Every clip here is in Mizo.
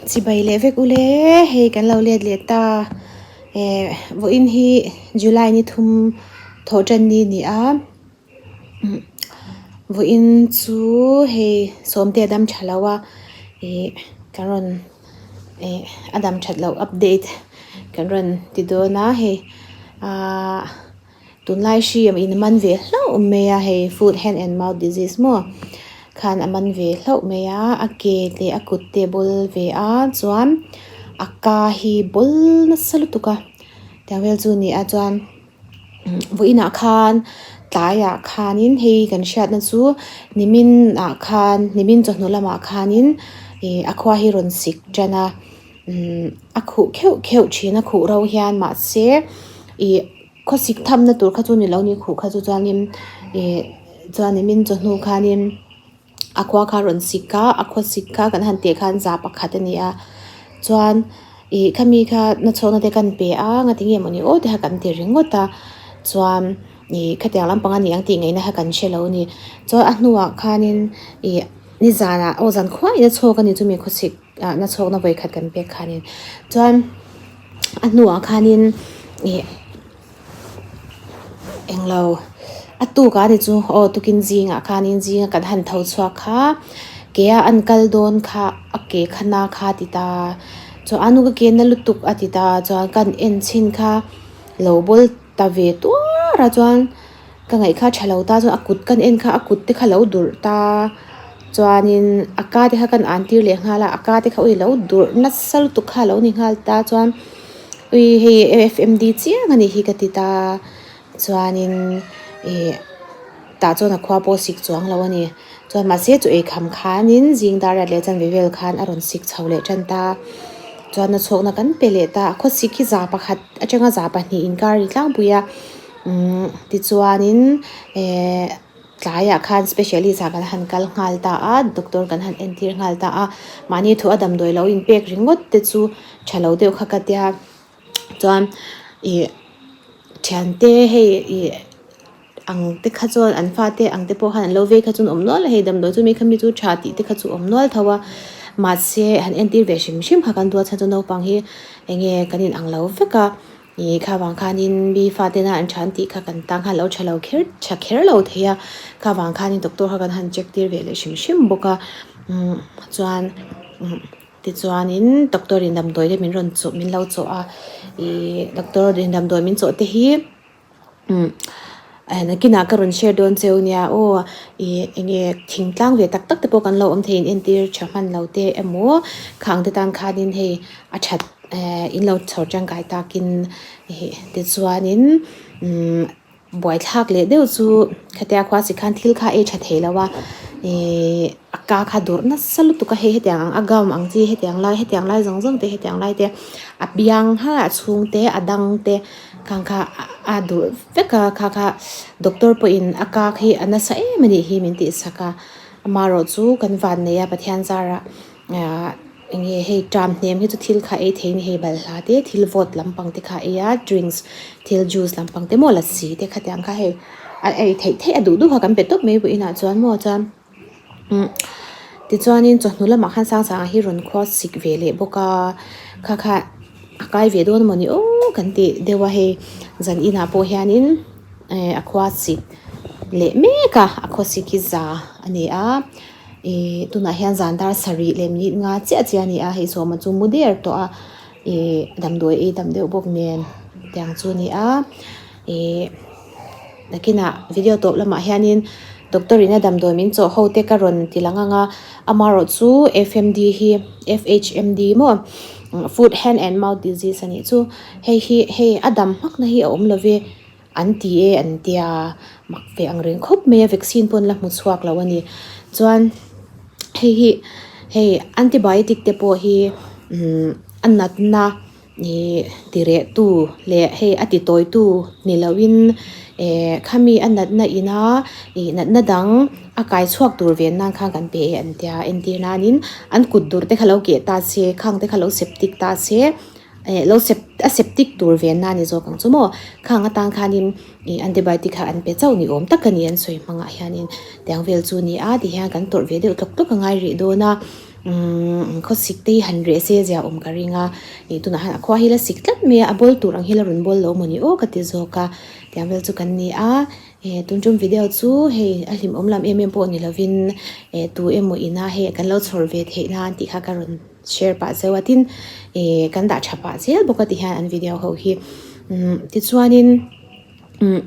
Chibai leh vek ule hei kan lo let leh ta eh vawiin hi July ni thum thawh tan ni a ni a vawiin chu hei sawmte a dam tha lo a ih kan rawn ih a dam that loh update kan rawn ti dawn a hei ahh. Tunlai hri a in man ve hlauh mai a hei foot hand and mouth disease maw khan a man ve hlauh mai a a ke leh a kut te a bawl ve a chuan a ka hi bawl nasa lutuk a tiang vel chu a ni a chuan vawiinah khan tlaiah khanin hei kan hriatna chu nimin ah khan nimin chawhnu lamah khanin ih a khua hi rawn sik tan a umm a khuh kheuh kheuh thin a khuh ro hian mahse ih. Khawsik thamna tur kha chu ni lo ni khuh kha chu chuanin ih chuanin min chawhnu khanin a khua kha a rawn sik a a khawsik kha kan han teh khan za pakhat a ni a chuan ih khami kha nachhawkna te kan pe a ngati nge mawni aw te kha kan ti ringawt a chuan ih khatiang lampang a ni ang tih ngaihna kha kan hre lo a ni chuan a hnuah khanin ih nizanah aw zan khuaiin a chhawk a ni chumi khawsik ah nachhawkna vawikhat kan pek khanin chuan. A hnuah khanin ih englo a tuk a ni chu aw tukin zingah khanin zinga kan han tho chhuak kha ke a an kal dawn kha a ke kha na kha a ti ta chuan a nu ka ke na lutuk a ti ta chuan kan en chhin kha lo bawl ta ve tuar a chuan. Ka ngaih kha tha lo ta chuan a kut kan en kha a kut te kha lo durh ta chuanin a ka te kha kan an tir leh nghal a a ka te kha ui lo durh nasa lutuk kha alo ni nghal ta chuan ui hei F_M_D chiang a nih hi ka ti ta chuanin ih tah chuan a khua pawh a sik chuang lo a ni chuan mahse chu eikham khanin zing dar riat leh chanve vel khan a rawn sik chho leh tan ta chuan a chhawkna kan pe leh ta a khawsik hi za pakhat atanga za pahnih inkar a ni tlangpui a. Umm tichuanin ehh tlaiah khan specialist ah kan han kal nghal ta a doctor kan han entir nghal ta a mahni thu a damdawi lo inpek ringawt te chu tha lo deuh kha ka tia chuan ih thiante hei ih ang te kha chuan an fate ang te pawh khan an lo vei kha chu an awm nual a hei damdawi chu mi kha mi chu tha tih te kha chu awm nual tho a mahse han entir ve hrim hrim kha kan duat chhan chu naupang hi eng nge kan in ang lo vek a. Ih kha vang khanin mi fatena an tha an tih kha kan tan khan lo tha lo kher tha kher lo thei a kha vang khanin doctor kha kan han check tir ve leh hrim hrim bawk a umm chuan umm tichuanin doctor in damdawi te min rawn chawh min lo chawh a ih doctor in damdawi min chawh te hi umm nakinah ka rawn share dawn cheu nia aw ih eng nge thingtlang ve tak tak te pawh kan lo awm thei in entir tha hman lo te emaw khang te tan khanin hei a that. Eh in lo chhawr tangkai takin ih tichuanin umm buaithlak leh deuh chu khatia khua chi khan thil kha ei tha thei lo a ih a ka kha durh nasa lutuk a hei hetiang ang a gum ang chi hetiang lai hetiang lai zawng zawng te hetiang lai te a biang hah a chhung te a dang te khang kha a durh vek a kha kha doctor pawhin a ka khi a nasa em a nih hi min tihsak a amaherawh chu kan van nei a Pathian zarah. Ahh eng nge hei tram hnem hi chu thil kha ei thei a ni hei balhla te thil vawt lampang te kha a ei a drinks thil juice lampang te maw lassi te khatiang kha hei a ei theih theih a duh duh kha kan pe tawp mai vawiin ah chuan maw chuan umm tichuanin chawhnu lamah khan Sangsanga hi rawn khua sik ve leh bawk a kha kha a kai ve dawn mawni aw kan tih deuh a hei zan inah pawh hianin eh a khua sik leh mek a a khua sik hi za a ni a. Ihh tunah hian zan dar sarih leh minute nga chiah chiah a ni a hei sawma chu mu der tawh a ihh damdawi ei tam deuh bawk nen tiang chu a ni a ihh nakinah video tawp lamah hianin doctor in a damdawi min chawh ho te ka rawn ti lang ang a amaherawh chu F_M_D hi F_H_M_D maw foot hand and mouth disease a nih chu hei hi hei a dam hmak na hi a awm lo ve. An ti e an tia mak ve ang reng khawp mai a vaccine pawh an la hmu chhuak lo a ni. Chuan hei hi hei antibiotic te pawh hi umm a natna ih ti reh tu leh hei a ti tawi tu ni lo in eh khami a natna ina ih natna dang a kai chhuak tur ve nan khan kan pe e an tia entir nanin an kut dur te kha lo keh ta se khang te kha lo septic ta se. Eh lo sep a septic tur ve na ni zawk ang chu maw khang atang khanin ih antibiotic kha an pe chauh ni awm tak a ni an sawi hmangah hianin tiang vel chu a ni a ti hian kan tawrh ve deuh tlawk tlawk a ngai rih dawn a. Umm khawsik te hi han reh se zia awm ka ring a, ih tunah hian a khua hi la sik tlat mai a, a bawl tur ang hi la rawn bawl lo mawni aw ka ti zawk a, tiang vel chu kan ni a, eh tun tum video chu hei a hlimawm lam em em pawh ni lovin eh tu emaw ina hei kan lo chhawr ve theih nan tih kha ka rawn share pah zeuh a, tin eh kan dah tha pah zel bawk a ti hian an video ho hi, umm tichuanin. Umm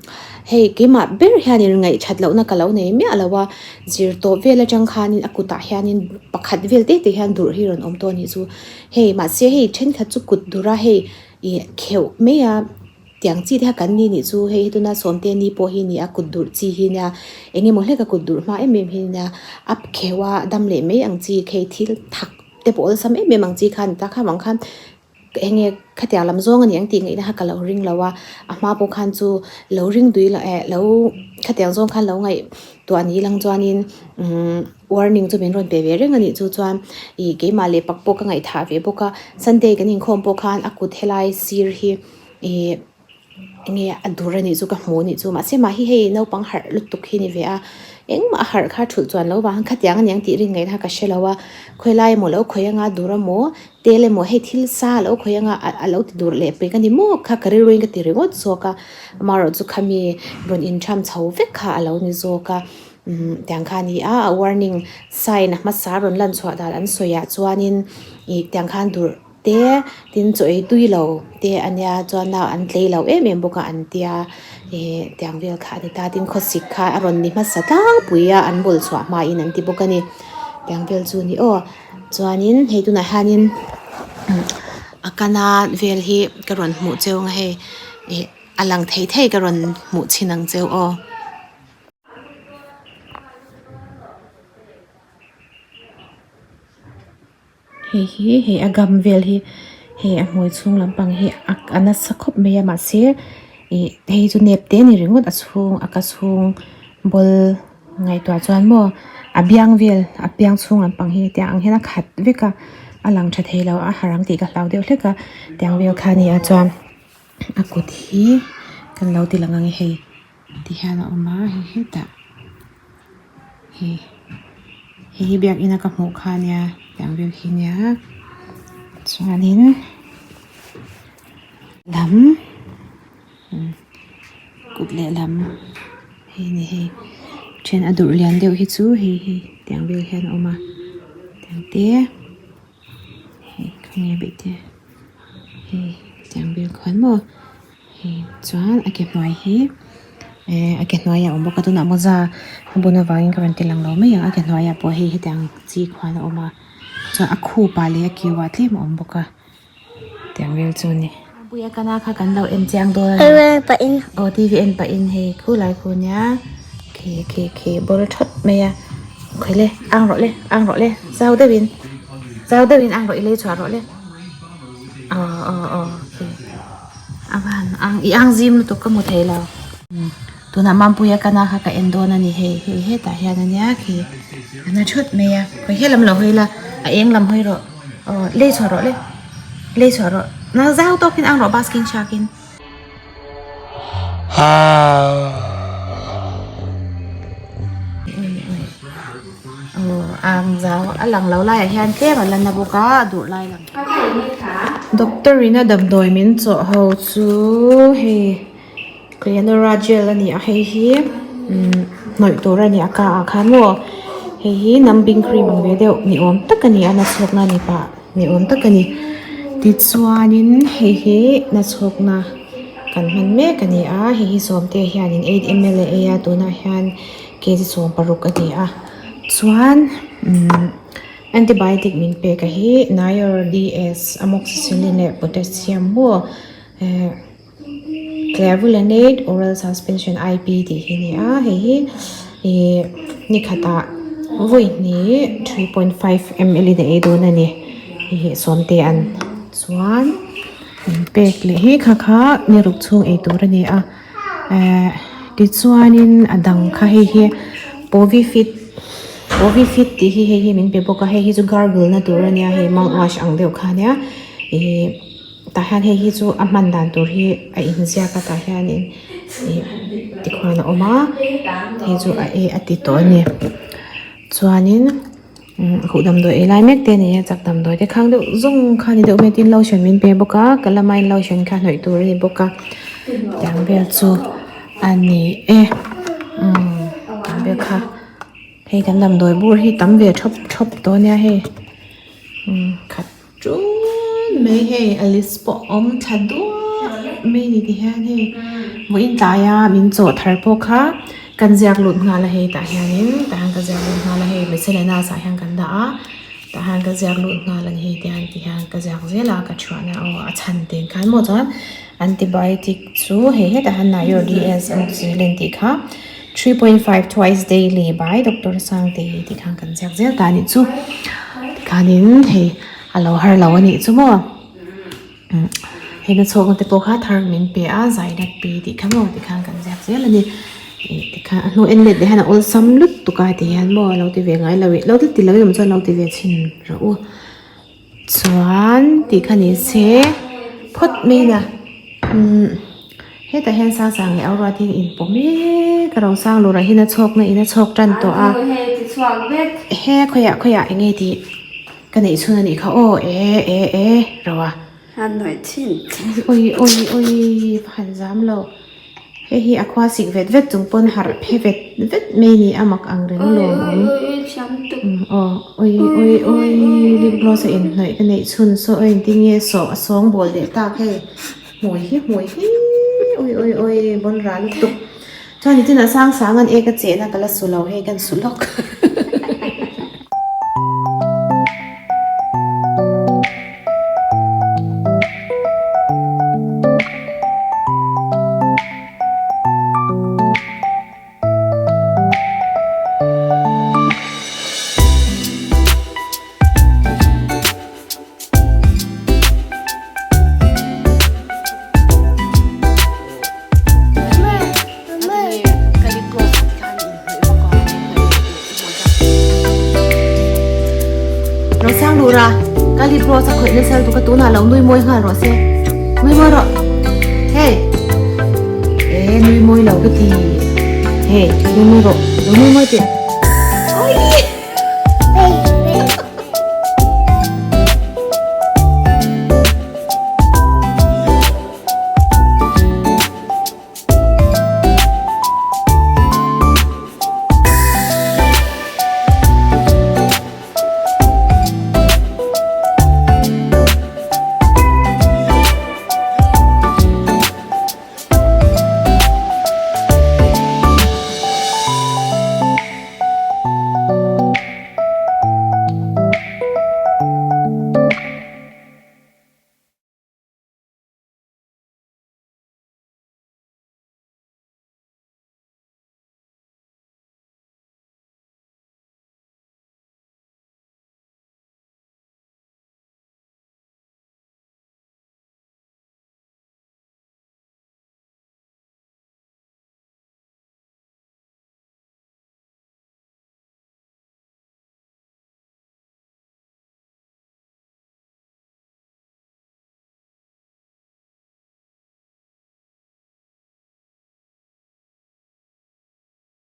hei keimah ber hianin ngaihthat lohna ka lo nei miah lo a, zir tawp vel atang khanin a kutah hianin pakhat vel te te hian durh hi rawn awm tawh a nih chu. Hei mahse hei thenkhat chu kut durh a hei ih kheuh mai a tiang chi te kha kan ni nih chu hei hi tuna sawmte ni pawh hi nia kut durh chi hi nia eng emaw hlek a kut durh hma em em hi nia a kheuh a dam leh mai ang chi hei thil thak te pawh awlsam em em ang chi kha a ni ta kha vang khan. Enge khatiang lam zawng a ni ang tih ngaihna kha ka lo ring lo a, a hma pawh khan chu lo ring dui lo eh lo khatiang zawng khan lo ngaihtuah ni lang chuanin umm warning chu min rawn pe ve reng a nih chu chuan ih keimah leh pak pawh ka ngaihthah ve bawk a, Sunday kan inkhawm pawh khan a kut helai sir hi ih. Enge a dur a nih chu ka hmu a nih chu mahse mah hi hei naupang harh lutuk hi ni ve a engmah a harh kha thulh chuan lo vang khatiang a niang tih rin ngaihna ka hre lo a khawilai emaw lo khawih anga dur emaw tel emaw hei thil sa a lo khawih anga a lo ti dur leh pek a ni maw kha ka rilru in ka ti ringawt zawk a amaherawh chu khami rawn intham chho vek kha a lo ni zawk a umm tiang kha a ni a a warning sign a hmasa rawn lan chhuah dan an sawi ah chuanin ih tiang khan durh. Te tin chaw ei tui lo te a nia chuan nau an tlei lo em em bawk a an tia ih tiang vel kha a ni ta tin khawsik kha a rawn ni hmasa tlangpui a an bawl chhuah hmain an ti bawk a ni tiang vel chu a ni aw chuanin hei tunah hianin a kana vel hi ka rawn hmuh cheu ang a hei ih a lang thei thei ka rawn hmuh chhin ang cheu aw. Hei hi hei a gam vel hi hei a hmui chhung lampang hi a a nasa khawp mai a mahse ih hei chu nep te a ni ringawt a chhung a ka chhung bawl ngaihtuah chuan maw a biang vel a biang chhung lampang hi tiang ang hian a khat vek a a lang tha thei lo a har ang tih ka hlau deuh hlek a tiang vel kha a ni a chuan a kut hi kan lo ti lang ang e hei ti hian a awm a hei hetah. Hei hei hi biakinn a ka hmuh kha a nia tiang vel khi a nia chuanin lam kut lehlam hei a ni hei then a durh lian deuh hi chu hei hi tiang vel hian a awm a tiang te hei khawnge beh te hei tiang vel khuan maw. Hei chuan a ke hnuai hi eh a ke hnuaiah a awm bawk a tunah mawza a bun avangin ka rawn ti lang lo mai ang a ke hnuaiah pawh hei hetiang chi khuan a awm a chuan a khup ah leh a kiu ah tlem a awm bawk a tiang vel chu a ni. Puia kana kha kan lo en chiang dawn a ni aw T V en pahin hei khulai khu nia khi khi khi bawr thawt mai a khawi le ang rawh le ang rawh le zau deuhin zau deuhin ang rawh i lei chhuah rawh le aw aw aw khi. A van ang i ang zim lutuk ka hmu thei lo tunah Mampuia kana kha ka en dawn a ni hei hei hetah hian a nia khi a na thut mai a khawi he lam lo hawi la a eng lam hawi rawh aw lei chhuah rawh le lei chhuah rawh na zau tawkin ang rawh basking shark in. Aw ang zau a lang lo laiah hian tlem a la na bawk a a duh lai lang doctor in a damdawi min chawh ho chu hei clenora gel a ni a hei hi umm hnawih tur a ni a ka ah khan maw hei hi numbing cream ang ve deuh ni awm tak a ni a nachhawkna ni pah ni awm tak a ni tichuanin hei hi nachhawkna kan hman mek a ni a hei hi sawmte hianin 8 ml a ei a tunah hian. Kg 16 a ni a chuan umm antibiotic min pek a hi Nior DS amoxicillin leh potassium maw ehh clavulanate oral suspension I_P tih hi a ni a hei hi ihh ni khatah vawi hnih 3.5 ml in a ei dawn a ni hei sawmte an chuan min pek leh hi kha kha ni ruk chhung ei tur a ni a. Ehh tichuanin a dang kha hei hi povifit povifit tih hi hei hi min pe bawk a hei hi chu gargle na tur a nia hei mouthwash ang deuh kha ania ihh tah hian hei hi chu a hman dan tur hi a inziak a tah hianin ih tikhuan a awm a hei chu a ei a ti tawh a ni chuanin. Khuh damdawi ei lai mek te a ni a chak damdawi te khang deuh zawng kha a ni deuh mai a tin lotion min pe bawk a calamine lotion kha hnawih tur a ni bawk a tiang vel chu a ni e umm tiang vel kha hei kan damdawi bur hi tam ve thawp thawp tawh a nia hei umm khat ṭun mai hei a list pawh a awm thla duah mai a ni ti hian hei vawiin tlaia min chawh thar pawh kha kan ziak lut nghal a hei tah hianin tah hian ka ziak lut nghal a hei miscellaneous ah hian kan dah a tah hian ka ziak lut nghal a ni hei ti hian ti hian ka ziak zel a ka chhuahna aw a chhan te khan maw chuan antibiotic chu hei hetah hian nayur DS amoxicillin tih kha 3.5 twice daily by Doctor Sangtei tih khan kan ziak zel ta a nih chu tikhanin hei a lo har lo a nih chu maw hei na chhawkna te pawh kha thar min pe a zaidat pi tih kha maw tikhan kan ziak zel a ni ih tikhan a hnu en let leh hian a awlsam lutuk a ti hian maw lo ti ve ngai lo ih lo ti lo awm chuan lo ti ve chhin rawh u. Chuan tih kha ni se phawt mai na umm hetah hian sang sang leh aura te hi in pawh mek a rosang lurah hian a chhawk na in a chhawk tan tawh a he khawiah khawiah eng nge tih ka neih chhun a nih kha aw e e e ro a awi awi awi va han zam lo. Hei hi a khua sik vet vet chung pawn harh phe vet vet mai ni a mak ang reng lawm awm. Aw awi awi awi lip gloss a inhnawih ka neih chhun saw aw engtin nge sawh a sawng bawl leh tak hei hmui hi hmui hi awi awi awi bawn ral lutuk chuan nitin a sang sang an ek a chehna ka la su lo hei kan su lawk. Rosang lura ka lip gloss a khawih nasa lutuk a tunah lo nui mawi nghal rawh se nui mawi rawh hey e nui mawi lo ka ti hey nui mawi rawh lo nui mawi teh oi.